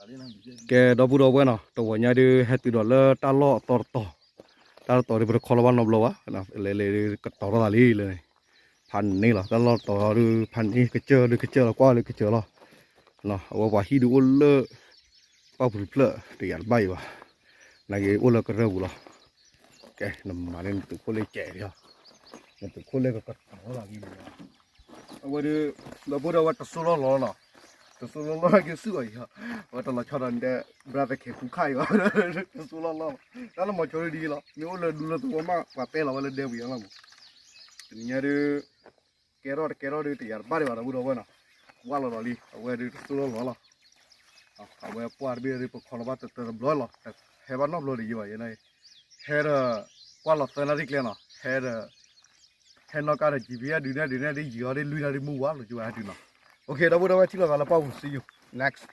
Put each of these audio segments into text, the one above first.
ကဲ ဒီပုၢ်ဒီဝဲၢ်နီၤ, တဝီၤညါဒုး ဟဲတုၤဒီးလၢတၢ်လီၢ်အသီတတီၤ, တၢ်လီၢ်တတီၤဒုး ပတခီလီၤဘၣ်နီတဘျီဘၣ်, လဲၤလဲၤဒုး ကတီၤထီၣ်သးလံလၢန့ၣ်, ဖးန့ၣ်လီၤ, တၢ်လီၢ်တတီၤဒုး ဖးန့ၣ် ကစၢၢ်ဒုးကစၢၢ်လီၤ, ကွၢ်လၢကစၢၢ်လီၤ, အဝဲပှၤဟံၣ်ဒုးအိၣ်လၢ ပၣ်ပူၤတဖျၢၣ် တယာ်တဘၣ်အံၤဘၣ်, နာ်က့အိၣ်လၢကရၢပူၤလီၤ, ကဲ နမၤန့ၢ်နသုးခိၣ်လၢကဲးလီၤ, နသုးခိၣ်လၢကကတီၤထီၣ်သးလံ အဝဲဒုး ဒီပုၢ်ဒီဝဲၢ် တစိၢ်လီၢ်လီၤလီၤ, တစိၢ်လီၢ်လီၤက့ၤဆူၣ်အီၤအံၤ, အဝဲတလီၤဆီဒီးနတဲ brother ခဲခူခါအံၤဘၣ်, တစိၢ်လီၢ်လီၤ, တၢ်လၢမၤဆိဒ်အံၤလီၤ, မ့ၢ်အိၣ်လၢဒူလၢသဝီမး ပှၤတဲလီၤဝဲလၢဒဲဝံၤအလီၤမး, တနံၤညါဒုး ကဲထီၣ်တကဲထီၣ်ဒုး တယာ်တဘၣ်ဒံးဘၣ် ဒီပုၢ်ဒီဝဲၢ်နီၤ, ကွၢ်လီၤဒီးလံ အဝဲဒုးတစိၢ်လီၢ်လီၤလီၤ, အဝဲပှၢ်တဘ့ၣ်ဒုး ပခီလီၤဘၣ်တတၢတဘျီလီၤ, ဟဲဘၣ်နီတဘျီဒံးယံၤဘၣ်, ဟဲဒီး ကွၢ်လီၤသၢနၣ်ရံၣ်ကျဲနီၤ, ဟဲဒီး ဟဲနီၣ်ကါဒီး GPS ဒုးနဲၣ်ဒုးနဲၣ်ဒ်ယံၤအီၤဒ်လွံၢ်နၣ်ရံၣ်မုၢ်ဝါလီၤ ကဝဲဟဲတုၤနီၤ, OK ဒီပုၢ်ဒီဝဲၢ် ထံၣ်လိာ်သးလၢပၣ်ပူၤ see you next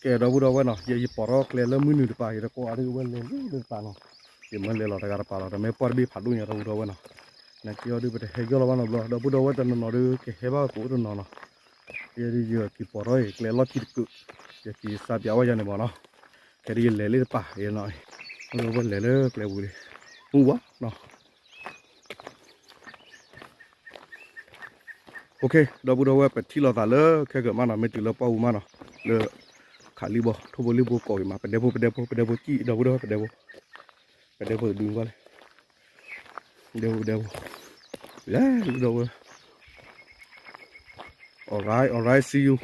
ကဲ ဒီပုၢ်ဒီဝဲၢ်နီၤ, ယဲယပိာ်ထီၣ်ကျဲလၢမုၢ်နုာ်တပၤ ယတကိးအါဒ်ဝဲလဲၤလၢတပၤနီၤ, ယမၢလဲၤလီၤတဂၤတပၤလီၤ, တမ့ၢ်ပှၢ်တဘ့ၣ်ဖးဒိၣ်ညါ ဒီပုၢ်ဒီဝဲၢ်နီၤ, နာ်က့အီၤဒုး ပတဟဲယီၢ်လီၤဘၣ်နီတဘျီ, ဒီပုၢ်ဒီဝဲၢ်တနီၤနီၤဒုး ကဟဲဘၣ်ကအိၣ်တနီၤနီၤ, ယဲဒုးယက့ၤပိာ်ထီၣ်အံၤ ကျဲလီၢ်ခံတကုး, ယက့ၤစးပၠးဝဲယၤန့ၣ်မးနီၤ, ခဲဒုးယလဲၤလၢတပၤ ယနီၤ, ဒီပုၢ်ဒီဝဲၢ်လဲၤလၢကျဲပူၤလံ, မုၢ်ဝါနီၤ OK ဒီပုၢ်ဒီဝဲၢ် ပထံၣ်လိာ်သးလၢခဲကမးနီၤ, မ့ၢ်တုၤလၢပၣ်ပူၤမးနီၤ, လၢ ခးလံဘီ ထိၣ်ဖိလံၣ်ဖိကိးဂ့ၤမး, ပဒဲဖိ ပဒဲဖိ ပဒဲဖိကံၣ် ဒီပုၢ်ဒီဝဲၢ် ပဒဲဖိ, ပဒဲဖိတဒုကွၢ်လံ, ပဒဲဖိ ပဒဲဖိ, လဲၤလံဒီပုၢ်ဒီဝဲၢ်, alright alright see you